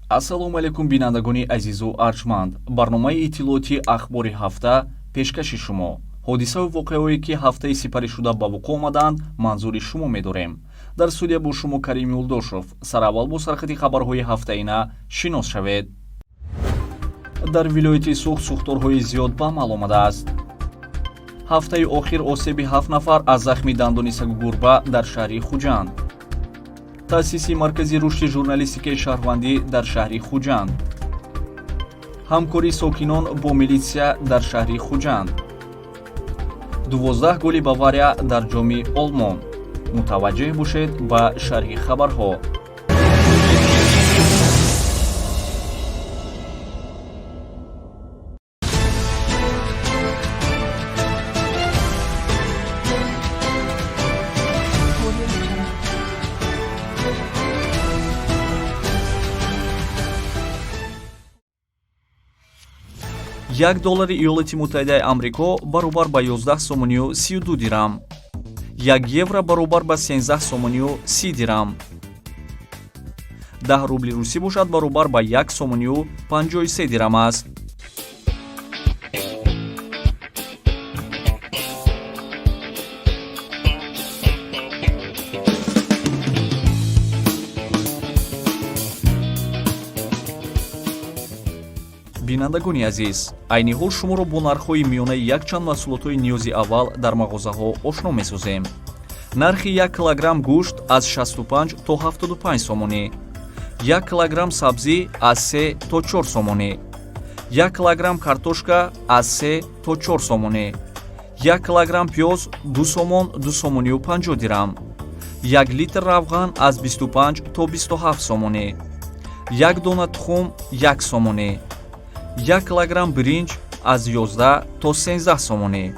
Ассалому алайкум, бинандагони азизу арҷманд. Барномаи иттилоотии «Ахбори ҳафта» пешкаши шумо. Ҳодисаву воқеаҳое, ки ҳафтаи сипаришуда ба вуқӯъ омаданд, манзури шумо медорем. Дар студия бо шумо Карим Юлдошев. Сараввал бо сархати хабарҳои ҳафтаина шинос шавед. Дар вилояти Суғд сӯхторҳои зиёд ба амал омадааст. Ҳафтаи охир осеби ҳафт нафар аз захми дандони сагу гурба дар шаҳри Хуҷанд. Таъсиси Маркази рушди журналистикаи шаҳрвандӣ дар шаҳри Хуҷанд. Ҳамкории сокинон бо милитсия дар шаҳри Хуҷанд. 12 голи Бавария дар Ҷоми Олмон. Мутаваҷҷеҳ бошед ба шарҳи хабарҳо. 1 доллари Иёлоти Муттаҳидаи Амрико баробар ба 11 сомонию 32 дирам, 1 евро баробар ба 13 сомонию 30 дирам, 10 рубли русӣ бошад, баробар ба 1 сомонию 53 дирам аст. Бинандагони азиз, айни ҳол шуморо бо нархҳои миёнаи якчанд маҳсулотҳои ниёзи аввал дар мағозаҳо ошно месозем. Нархи 1 килограмм гӯшт аз 65 то 75 сомонӣ, 1 килограмм сабзӣ аз 3 то 4 сомонӣ, 1 килограмм картошка аз 3 то 4 сомонӣ, 1 килограмм пиёз 2 сомон, 2 сомонию 50 дирам, 1 литр равған аз 25 то 27 сомонӣ, як дона тухм 1 сомонӣ, 1 килограмм биринҷ аз 11 то 13 сомонӣ.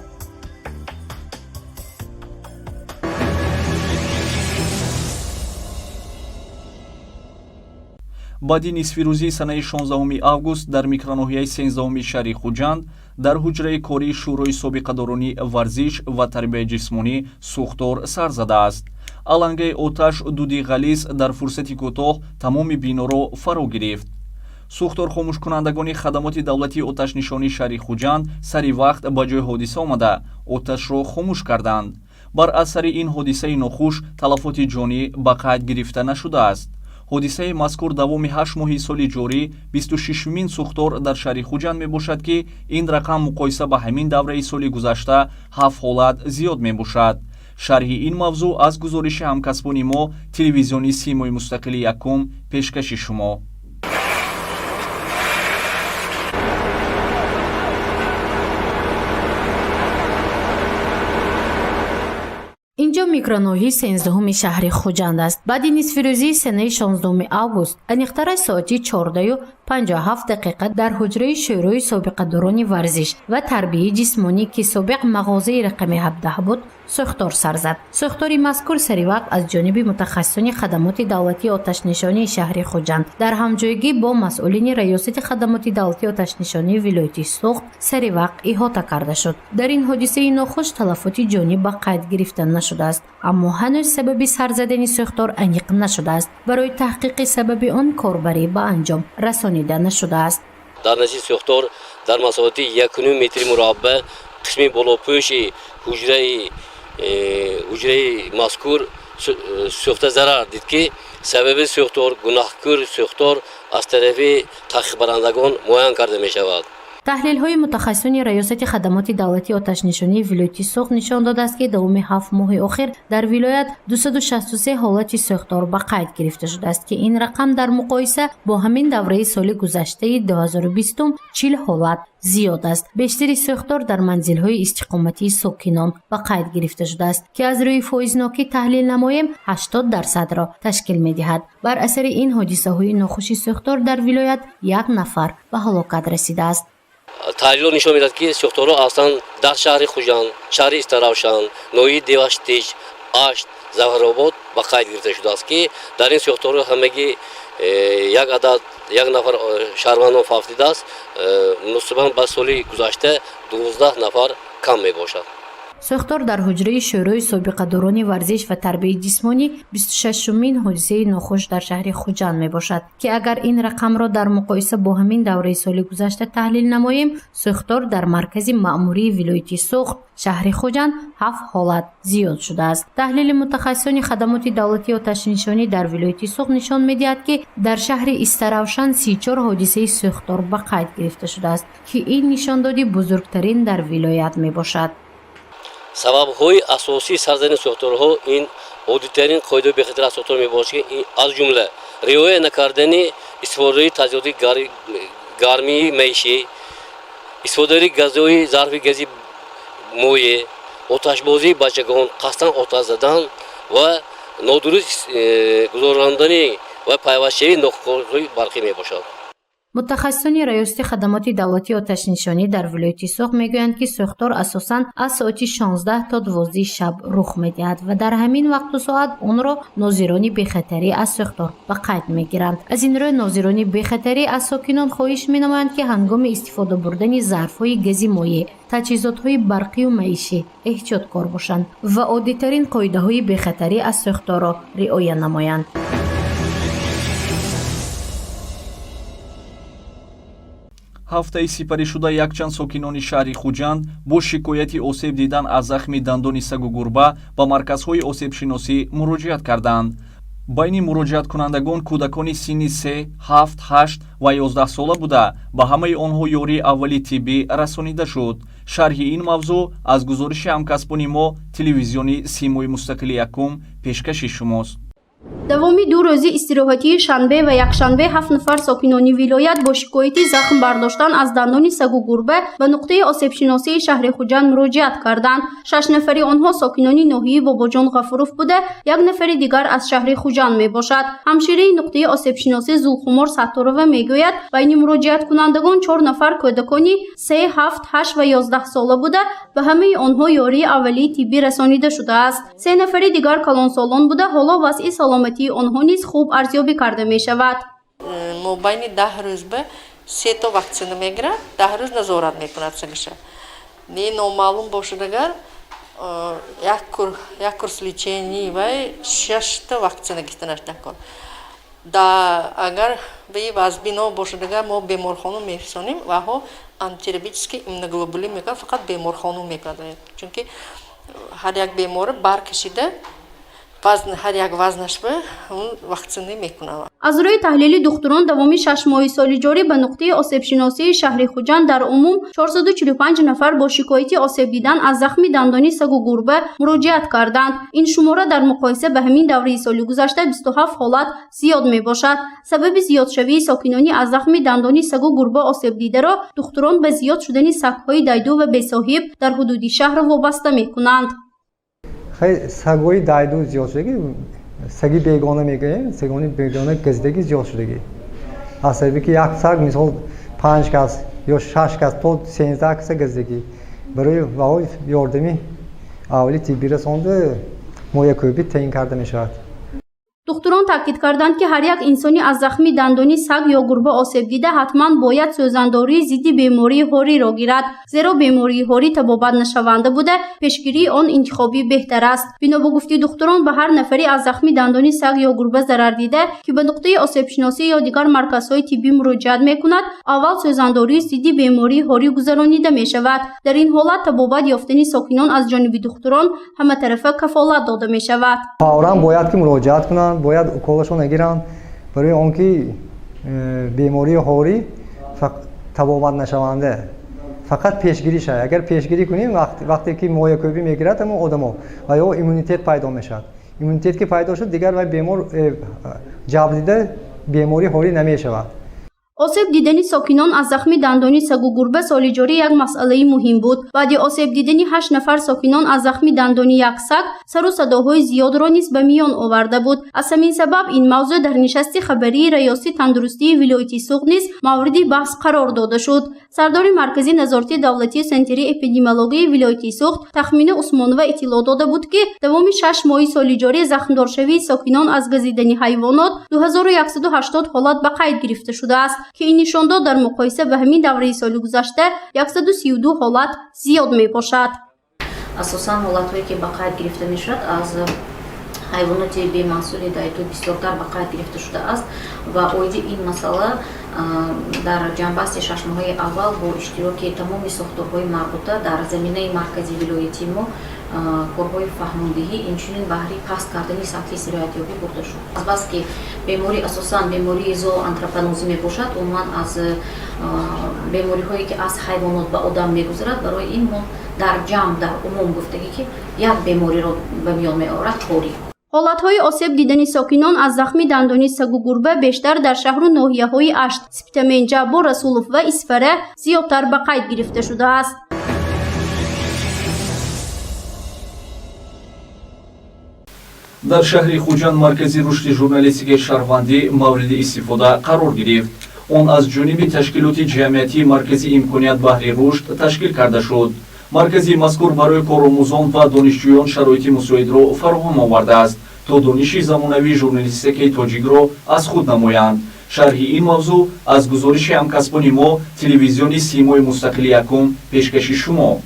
Баъди нисфирӯзии санаи 16 август дар микроноҳияи 13 шаҳри Хуҷанд, дар ҳуҷраи кории Шӯрои собиқадорони варзиш ва тарбияи ҷисмонӣ сӯхтор сар задааст. Алангаи оташ, дуди ғализ дар фурсати кӯтоҳ тамоми биноро фаро гирифт. Сӯхторхомӯшкунандагони хадамоти давлатии оташнишонии шаҳри Хуҷанд сари вақт ба ҷои ҳодиса омада, оташро хомӯш карданд. Бар асари ин ҳодисаи нохуш талафоти ҷонӣ ба қайд гирифта нашудааст. Ҳодисаи мазкур давоми 8 моҳи соли ҷорӣ 26-умин сӯхтор дар шаҳри Хуҷанд мебошад, ки ин рақам муқоиса ба ҳамин давраи соли гузашта ҳафт ҳолат зиёд мебошад. Шарҳи ин мавзӯъ аз гузориши ҳамкасбони мо, телевизиони Симои мустақили якум, пешкаши шумо. Инҷо микроноҳияи 13-уми шаҳри Хуҷанд аст. Баъди нисфирӯзии санаи 16 август, аниқтараш соати 14:57, дар ҳуҷраи Шӯрои собиқадорони варзиш ва тарбияи ҷисмонӣ, ки собиқ мағозаи рақами 17 буд, сӯхтор сар зад. Сӯхтори мазкур саривақт аз ҷониби мутахассисони хадамоти давлатии оташнишонии шаҳри Хуҷанд дар ҳамҷойгӣ бо масъулини Раёсати хадамоти давлатии оташнишонии вилояти Суғд саривақт иҳота карда шуд. Дар ин ҳодисаи нохуш талафоти ҷонӣ ба қайд гирифта нашудааст, аммо ҳанӯз сабаби сар задани сӯхтор аниқ нашудааст. Барои таҳқиқи сабаби он корбарӣ ба анҷом расонида нашудааст. Дар натиҷаи сӯхтор дар масоҳати 1,5 метри мураббаъ қисми болопӯши ҳуҷраи мазкур сӯхта зарар дид, ки сабаби сӯхтор, гунаҳкор сӯхтор аз тарафи таҳқиқбарандагон муайян карда мешавад. Таҳлилҳои мутахассисони Раёсати хадамоти давлатии оташнишонии вилояти Суғд нишон додааст, ки давоми 7 моҳи охир дар вилоят 263 ҳолати сӯхтор ба қайд гирифта шудааст, ки ин рақам дар муқоиса бо ҳамин давраи соли гузаштаи 2020 40 ҳолат зиёд аст. Бештари сӯхтор дар манзилҳои истиқоматии сокинон ба қайд гирифта шудааст, ки аз рӯи фоизнокӣ таҳлил намоем, 80 дарсадро ташкил медиҳад. Бар асари ин ҳодисаҳои нохуши сӯхтор дар вилоят як нафар ба ҳалокат расидааст. Таҳлилҳо нишон медиҳад, ки сӯхторҳо аслан дар шаҳри Хуҷанд, шаҳри Истаравшан, ноҳияи Деваштич, Ашт, Зафаробод ба қайд гирифта шудааст, ки дар ин сӯхторҳо ҳамагӣ як адад як нафар шаҳрвандон фавтидааст. Муносибан ба соли гузашта 12 нафар кам мебошад. Сӯхтор дар ҳуҷраи Шӯрои собиқадорони варзиш ва тарбияи ҷисмонӣ 26-умин ҳодисаи нохуш дар шаҳри Хуҷанд мебошад, ки агар ин рақамро дар муқоиса бо ҳамин давраи соли гузашта таҳлил намоем, сӯхтор дар маркази маъмурии вилояти Суғд, шаҳри Хуҷанд, ҳафт ҳолат зиёд шудааст. Таҳлили мутахассисони хадамоти давлатии оташнишонӣ дар вилояти Суғд нишон медиҳад, ки дар шаҳри Истаравшан 34 ҳодисаи сӯхтор ба қайд гирифта шудааст, ки ин нишондоди бузургтарин дар вилоят мебошад. Сабабҳои асосии сар задани сӯхторҳо ин оддитарин қоидаи бехатар аз сӯхтор мебошад, ки аз ҷумла риоя накардани истифодаи таҷҳизоти гармии маишӣ, истифодаи газҳои зарфи гази моеъ, оташбозии бачагон, қасдан оташ задан ва нодуруст гузарондани ва пайвастшавии нохорҳои барқӣ мебошад. Мутахассисони Раёсати хадамоти давлатии оташнишонӣ дар вилояти Суғд мегӯянд, ки сӯхтор асосан аз соати 16 то 12 шаб рух медиҳад ва дар ҳамин вақту соат онро нозирони бехатарӣ аз сӯхтор ба қайд мегиранд. Аз ин рӯй нозирони бехатарӣ аз сокинон хоҳиш менамоянд, ки ҳангоми истифода бурдани зарфҳои гази моеъ, таҷҳизотҳои барқию маишӣ эҳтиёткор бошанд ва оддитарин қоидаҳои бехатарӣ аз сӯхторро риоя намоянд. Ҳафтаи сипаришуда якчанд сокинони шаҳри Хуҷанд бо шикояти осеб дидан аз захми дандони сагу гурба ба марказҳои осебшиносӣ муроҷиат карданд. Байни муроҷиаткунандагон кӯдакони синни 3, 7, 8 ва 11 сола буда, ба ҳамаи онҳо ёрии аввали тиббӣ расонида шуд. Шарҳи ин мавзӯъ аз гузориши ҳамкасбони мо, телевизиони Симои мустақили якум, пешкаши шумост. Давоми 2 рӯзи истироҳатии шанбе ва якшанбе ҳафт нафар сокинони вилоят бо шикояти захм бардоштан аз дандони сагу гурба ба нуқтаи осебшиносии шаҳри Хуҷанд муроҷиат карданд. Шаш нафари онҳо сокинони ноҳияи Бобоҷон Ғафуров буда, як нафари дигар аз шаҳри Хуҷанд мебошад. Ҳамшираи нуқтаи осебшиносӣ Зулхумор Сатторова мегӯяд, байни муроҷиаткунандагон чор нафар кӯдакони 3, 7, 8 ва 11 сола буда, ба ҳамаи онҳо ёрии аввалии тиббӣ расонида шудааст. Се нафари дигар калонсолон буда, ҳоло вазъи саломатии онҳо низ хуб арзёбӣ карда мешавад. Мобайни 10 рӯз ба сето ваксина мегирад, 10 рӯз назорат мекунад сагаша. Не номаълум бошад агар, як курс лечения вай шашта ваксина гирифтанаш даркор. Да агар ваи вазбино бошад агар, мо беморхона мефисонем, ваҳо антирабический иммуноглобулин мекунад, фақат беморхона мекунад, чунки ҳар як бемора бар кашида вазн, ҳар як вазнашба он ваксина мекунад. Аз рӯи таҳлили духтурон, давоми 6 моҳи соли ҷорӣ ба нуқтаи осебшиносии шаҳри Хуҷанд дар умум 445 нафар бо шикояти осеб дидан аз захми дандони сагу гурба муроҷиат карданд. Ин шумора дар муқоиса ба ҳамин давраи соли гузашта 27 ҳолат зиёд мебошад. Сабаби зиёдшавии сокинони аз захми дандони сагу гурба осебдидаро духтурон ба зиёд шудани сагҳои дайду ва бесоҳиб дар ҳудуди шаҳр вобаста мекунанд. Сагҳои дайду зиёд шудагӣ, саги бегона мегӯем, сагони бегона газидагӣ зиёд шудагӣ. Аз сабаби ки як саг, мисол, панҷ кас ё шаш кас то 13 каса газидагӣ, барои ваҳо ёрдами аввали тиббӣ расонда, моякӯбӣ таъин карда мешавад. Духтурон таъкид карданд, ки ҳар як инсони аз захми дандони саг ё гурба осеб дида ҳатман бояд сӯзандории зидди бемории ҳориро гирад, зеро бемории ҳорӣ табобат нашаванда буда, пешгирии он интихоби беҳтар аст. Бино ба гуфти духтурон, ба ҳар нафаре аз захми дандони саг ё гурба зарар дида, ки ба нуқтаи осебшиносӣ ё дигар марказҳои тиббӣ муроҷиат мекунад, аввал сӯзандории зидди бемории ҳорӣ гузаронида мешавад. Дар ин ҳолат табобат ёфтани сокинон аз ҷониби духтурон ҳаматарафа кафолат дода мешавад. Фавран бояд ки муроҷиат кунанд, бояд уколашон нагиранд, барои он ки бемории ҳорӣ табобат нашаванда, фақат пешгирӣ шавад. Агар пешгирӣ кунем, вақте ки моякӯбӣ мегирад ҳамон одамо ва ё иммунитет пайдо мешавад. Иммунитет ки пайдо шуд, дигар вай бемор ҷабрдида бемории ҳорӣ намешавад. Осеб дидани сокинон аз захми дандони сагу гурба соли ҷорӣ як масъалаи муҳим буд. Баъди осеб дидани ҳашт нафар сокинон аз захми дандони як саг сару садоҳои зиёдро низ ба миён оварда буд. Аз ҳамин сабаб ин мавзӯъ дар нишасти хабарии Раёсати тандурустии вилояти Суғд низ мавриди баҳс қарор дода шуд. Сардори Маркази назорати давлатии санитарии эпидемиологияи вилояти Суғд Тахмина Усмонова иттилоъ дода буд, ки давоми 6 моҳи соли ҷорӣ захмдоршавии сокинон аз газидани ҳайвонот 2180 ҳолат ба қайд гирифта шудааст, ки ин нишондод дар муқоиса ба ҳамин давраи соли гузашта 132 ҳолат зиёд мебошад. Асосан ҳолатҳое ки ба қайд гирифта мешавад, аз ҳайвоноти бемаҳсули дайту бисёртар ба қайд гирифта шудааст ва оиди ин масъала дар ҷанбасти шашмоҳаи аввал бо иштироки тамоми сохторҳои марбута дар заминаи маркази вилоятии мо корҳои фаҳмондиҳӣ, инчунин баҳри паст кардани сатҳи сироятёбӣ бурда шуд. Азбаски беморӣ асосан бемории зооантропонозӣ мебошад, умуман аз бемориҳое ки аз ҳайвонот ба одам мегузарад, барои ин мо дар ҷамъ, дар умум гуфтагӣ, ки як бемориро ба миён меорад хорӣ. Ҳолатҳои осеб дидани сокинон аз захми дандони сагу гурба бештар дар шаҳру ноҳияҳои Ашт, Спитамен, Ҷаббор Расулов ва Исфара зиёдтар ба қайд гирифта шудааст. Дар шаҳри Хуҷанд маркази рушди журналистикаи шаҳрвандӣ мавриди истифода қарор гирифт. Он аз ҷониби ташкилоти ҷамъиятии маркази имконият баҳри рушд ташкил карда шуд. Маркази мазкур барои коромӯзон ва донишҷӯён шароити мусоидро фароҳам овардааст, то дониши замонавии журналистикаи тоҷикро аз худ намоянд. Шарҳи ин мавзӯъ аз гузориши ҳамкасбони мо, телевизиони Симои мустақили якум, пешкаши шумо.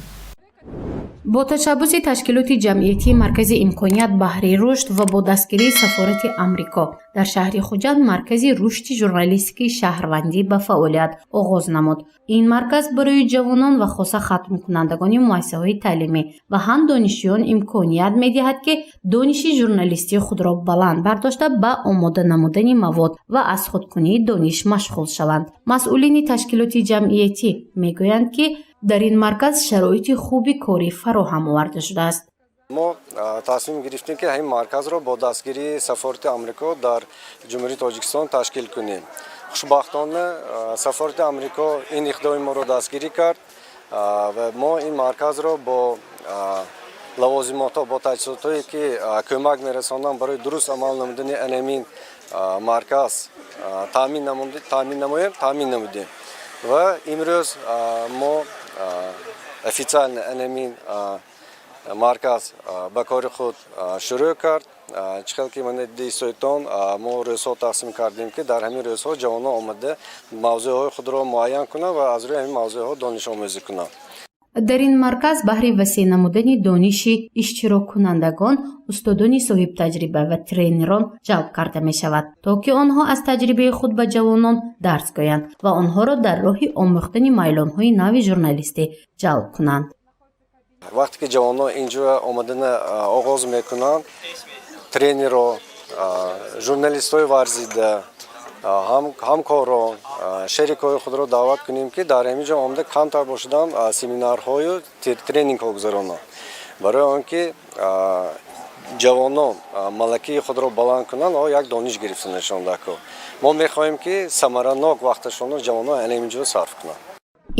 Бо ташаббуси ташкилоти ҷамъиятии маркази имконият баҳри рушд ва бо дастгирии сафорати Амрико дар шаҳри Хуҷанд маркази рушди журналистикаи шаҳрвандӣ ба фаъолият оғоз намуд. Ин марказ барои ҷавонон ва хоса хатмкунандагони муассисаҳои таълимӣ ва ҳам донишҷӯён имконият медиҳад, ки дониши журналистии худро баланд бардошта, ба омода намудани мавод ва аз худкунии дониш машғул шаванд. Масъулини ташкилоти ҷамъиятӣ мегӯянд, ки дар ин марказ шароити хуби корӣ фароҳам оварда шудааст. Мо тасмим гирифтем, ки ҳамин марказро бо дастгирии сафорати Амрико дар Ҷумҳурии Тоҷикистон ташкил кунем. Хушбахтона, сафорати Амрико ин иқдоми моро дастгирӣ кард ва мо ин марказро бо лавозимотҳо, бо таҷҳизотҳое, ки кӯмак мерасонанд барои дуруст амал намудани анамин марказ, таъмин намоем, таъмин намудем. Ва имрӯз мо официально анамин марказ ба кори худ шурӯъ кард. Чӣ хел ки мана дистоитон, мо рӯзҳо тақсим кардем, ки дар ҳамин рӯзҳо ҷавонон омада мавзӯъҳои худро муайян кунанд ва аз рӯи ҳамин мавзӯъҳо донишомӯзӣ кунанд. Дар ин марказ баҳри васеъ намудани дониши иштироккунандагон устодони соҳибтаҷриба ва тренерон ҷалб карда мешавад, то ки онҳо аз таҷрибаи худ ба ҷавонон дарс гӯянд ва онҳоро дар роҳи омӯхтани майлонҳои нави журналистӣ ҷалб кунанд. Вақте ки ҷавонон инҷо омадана оғоз мекунанд, тренеро, журналистҳои варзида, ҳамкорон, шерикҳои худро даъват кунем, ки дар ҳамин ҷо омада камтар бошадам семинарҳою тренингҳо гузаронанд, барои он ки ҷавонон малакаи худро баланд кунанд, як дониш гирифтанашон дар кор. Мо мехоҳем, ки самаранок вақташонро ҷавонон ҳамин ҷо сарф кунанд.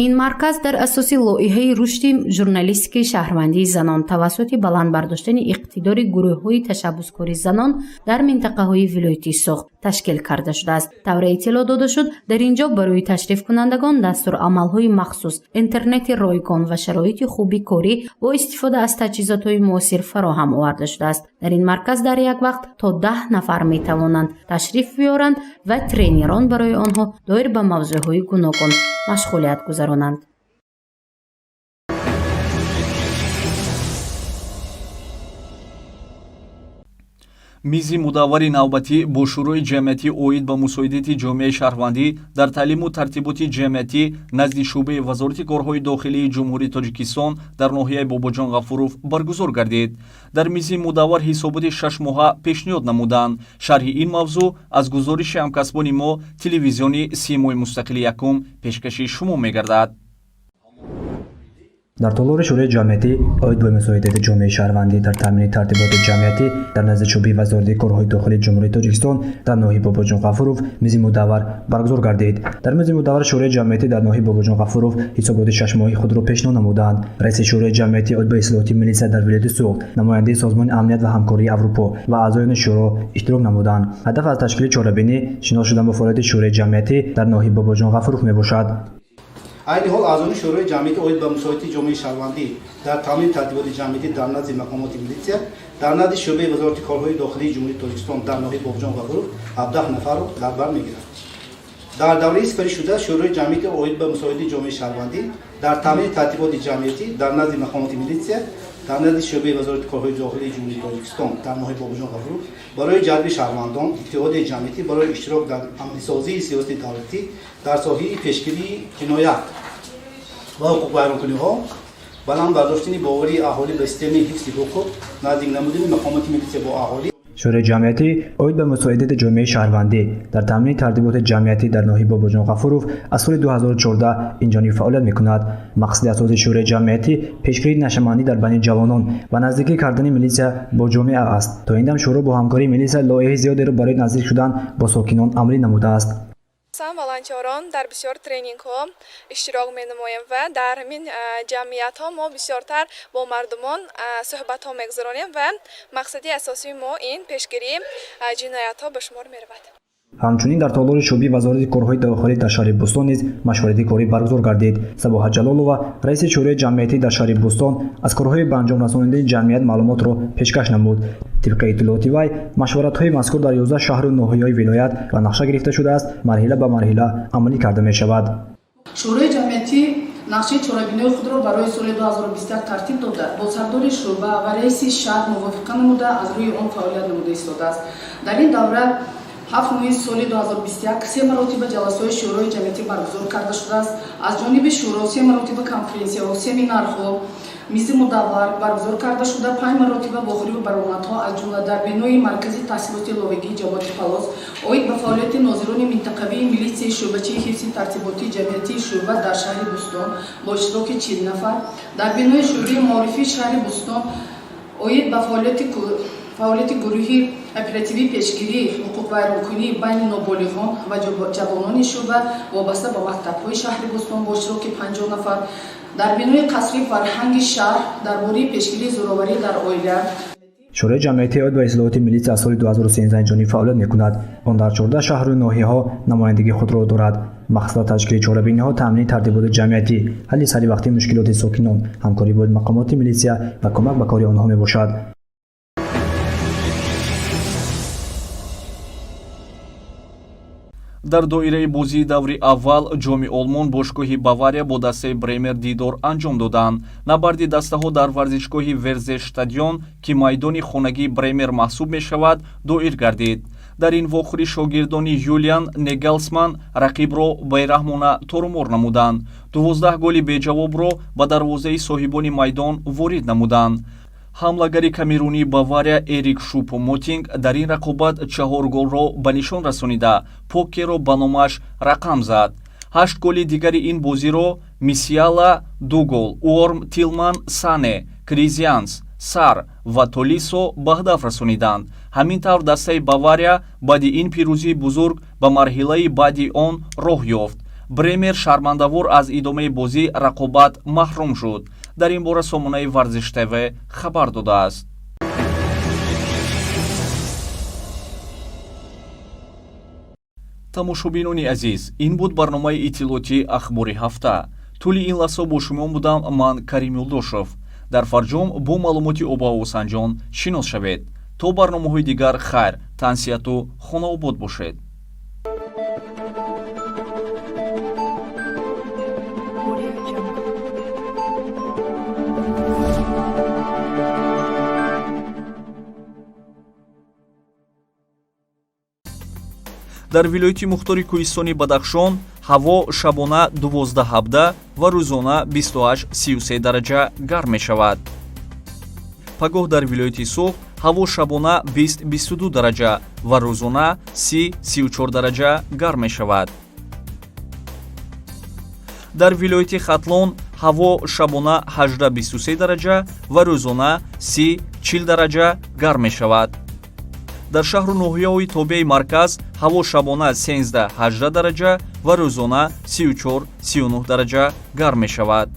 Ин марказ дар асоси лоиҳаи рушди журналистикаи шаҳрвандии занон тавассути баланд бардоштани иқтидори гурӯҳҳои ташаббускори занон дар минтақаҳои вилояти Суғд ташкил карда шудааст. Тавре иттилоъ дода шуд, дар ин ҷо барои ташрифкунандагон дастурамалҳои махсус, интернети ройгон ва шароити хуби корӣ бо истифода аз таҷҳизотҳои муосир фароҳам оварда шудааст. Дар ин марказ дар як вақт то 10 нафар метавонанд ташриф биёранд ва тренерон барои онҳо доир ба мавзӯъҳои гуногун машғулият гузаронанд. Мизи мудаввари навбатӣ бо шӯрои ҷамъиятӣ оид ба мусоидати ҷомеаи шаҳрвандӣ дар таълиму тартиботи ҷамъиятӣ назди шӯъбаи Вазорати корҳои дохилии Ҷумҳурии Тоҷикистон дар ноҳияи Бобоҷон Ғафуров баргузор гардид. Дар мизи мудаввар ҳисоботи шашмоҳа пешниҳод намуданд. Шарҳи ин мавзӯъ аз гузориши ҳамкасбони мо, телевизиони Симои мустақили якум, пешкаши шумо мегардад. Дар толори шӯрои ҷамъиятӣ оид ба мусоидати ҷомеаи шаҳрвандӣ дар таъмини тартиботи ҷамъиятӣ дар назди шӯъбаи Вазорати корҳои дохилии Ҷумҳурии Тоҷикистон дар ноҳияи Бобоҷон Ғафуров мизи мудаввар баргузор гардид. Дар мизи мудаввар шӯрои ҷамъиятӣ дар ноҳияи Бобоҷон Ғафуров ҳисоботи шашмоҳии худро пешниҳод намуданд. Раиси шӯрои ҷамъиятӣ оид ба ислоҳоти милитсия дар вилояти Суғд, намояндаи Созмони амният ва ҳамкории Аврупо ва аъзоёни шӯро иштирок намуданд. Ҳадаф аз ташкили чорабинӣ шинос шудан бо фаъолияти шӯрои ҷамъиятӣ дар ноҳияи Бобоҷон Ғафуров мебошад. Айни ҳол аъзони шӯрои ҷамъиятӣ оид ба мусоидати ҷомеаи шаҳрвандӣ дар таъмини тартиботи ҷамъиятӣ дар назди мақомоти милитсия дар назди шӯъбаи Вазорати корҳои дохилии Ҷумҳурии Тоҷикистон дар ноҳияи Бобоҷон Ғафуров 17 нафарро дар бар мегирад. Дар давраи сипаришуда шӯрои ҷамъиятӣ оид ба мусоидати ҷомеаи шаҳрвандӣ дар таъмини тартиботи ҷамъиятӣ дар назди мақомоти милитсия Дар назди шӯъбаи Вазорати корҳои дохилии Ҷумҳурии Тоҷикистон дар ноҳияи Бобоҷон Ғафуров барои ҷалби шаҳрвандон, иттиҳодияи ҷамъиятӣ барои иштирок дар амалисозии сиёсати давлатӣ дар соҳаи пешгирии ҷиноят ва ҳуқуқвайронкуниҳо, баланд бардоштани боварии аҳолӣ ба системаи ҳифзи ҳуқуқ, наздик намудани мақомоти милитсия бо аҳолӣ. Шӯрои ҷамъиятӣ оид ба мусоидати ҷомеаи шаҳрвандӣ дар таъмини тартиботи ҷамъиятӣ дар ноҳияи Бобоҷон Ғафуров аз соли 2014 инҷониб фаъолият мекунад. Мақсади асосии шӯрои ҷамъиятӣ пешгирии нашъамандӣ дар байни ҷавонон ва наздикӣ кардани милитсия бо ҷомеа аст. То ин дам шӯро бо ҳамкории милитсия лоиҳаи зиёдеро барои наздик шудан бо сокинон амалӣ намудааст. Волонтёрон дар бисёр тренингҳо иштирок менамоем ва дар ҳамин ҷамъиятҳо мо бисёртар бо мардумон суҳбатҳо мегузаронем ва мақсади асосии мо ин пешгирии ҷиноятҳо ба шумор меравад. Ҳамчунин дар толори шӯъбаи Вазорати корҳои дохилӣ дар шаҳри Бӯстон низ машварати корӣ баргузор гардид. Сабоҳат Ҷалолова, раиси шӯрои ҷамъиятӣ дар шаҳри Бӯстон, аз корҳои ба анҷом расонидаи ҷамъият маълумотро пешкаш намуд. Тибқи иттилооти вай, машваратҳои мазкур дар 11 шаҳру ноҳияҳои вилоят ба нақша гирифта шудааст, марҳила ба марҳила амалӣ карда мешавад. Шӯрои ҷамъиятӣ нақшаи чорабиниҳои худро барои соли 2021 тартиб дода, бо сардори шӯъба ва раиси шаҳр мувофиқа намуда, аз рӯи он фаъолият намуда истодааст. Дар ин давра 7 моҳи соли 2021 се маротиба ҷаласаҳои шӯрои ҷамъиятӣ баргузор карда шудааст. Аз ҷониби шӯро се маротиба конференсияҳо, семинарҳо, мизи мудаввар баргузор карда шуда, панҷ маротиба вохӯриву баромадҳо, аз ҷумла дар бинои Маркази таҳсилоти иловагии ҷамоати Палос оид ба фаъолияти нозирони минтақавии милитсияи шӯъбачии ҳифзи тартиботии ҷамъиятии шӯъба дар шаҳри Бӯстон бо иштироки 40 нафар, дар бинои шӯъбаи маорифии шаҳри Бӯстон оид ба фаъолияти гурӯҳи оперативии пешгирии ҳуқуқвайронкунӣ байни ноболиғон ва ҷавонони шӯъба вобаста ба мактабҳои шаҳри Бӯстон бо иштироки 50 нафар, дар бинои Қасри фарҳанги шаҳр дар бораи пешгирии зӯроварӣ дар оила. Шӯрои ҷамъиятӣ оид ба ислоҳоти милитсия аз соли 2013 инҷониб фаъолият мекунад. Он дар 14 шаҳру ноҳияҳо намояндагии худро дорад. Мақсад ташкили чорабиниҳо, таъмини тартиботи ҷамъиятӣ, ҳалли саривақтии мушкилоти сокинон, ҳамкорӣ бо мақомоти милитсия ва кӯмак ба кори онҳо мебошад. Дар доираи бозии даври аввал Ҷоми Олмон бошгоҳи Бавария бо дастаи Бремер дидор анҷом доданд. Набарди дастаҳо дар варзишгоҳи Верзерштадион, ки майдони хонагии Бремер маҳсуб мешавад, доир гардид. Дар ин вохӯрӣ шогирдони Юлиан Негалсман рақибро бераҳмона торумор намуданд, 12 голи беҷавобро ба дарвозаи соҳибони майдон ворид намуданд. Ҳамлагари камерунии Бавария Эрик Шупо Мотинг дар ин рақобат чаҳор голро ба нишон расонида, покерро ба номаш рақам зад. Ҳашт голи дигари ин бозиро Мисиала ду гол, Уорм, Тилман, Сане, Кризианс, Сар ва Толисо ба ҳадаф расониданд. Ҳамин тавр, дастаи Бавария баъди ин пирӯзии бузург ба марҳилаи баъди он роҳ ёфт. Бремер шармандавор аз идомаи бозӣ рақобат маҳрум шуд. Дар ин бора сомонаи Варзиш ТВ хабар додааст. Тамошобинони азиз, ин буд барномаи иттилоотии Ахбори ҳафта. Тӯли ин лаҳза бо шумо будам ман, Карим Юлдошев. Дар фарҷом бо маълумоти обуҳавосанҷон шинос шавед. То барномаҳои дигар хайр, тансиҳату хонаобод бошед. Дар вилояти мухтори кӯҳистони Бадахшон ҳаво шабона 12-17 ва рӯзона 28-33 дараҷа гарм мешавад. Пагоҳ дар вилояти Суғд ҳаво шабона 20-22 дараҷа ва рӯзона 30-34 дараҷа гарм мешавад. Дар вилояти Хатлон ҳаво шабона 18-23 дараҷа ва рӯзона 30-40 дараҷа гарм мешавад. Дар шаҳру ноҳияҳои тобеи марказ ҳаво шабона 13-18 дараҷа ва рӯзона 34-39 дараҷа гарм мешавад.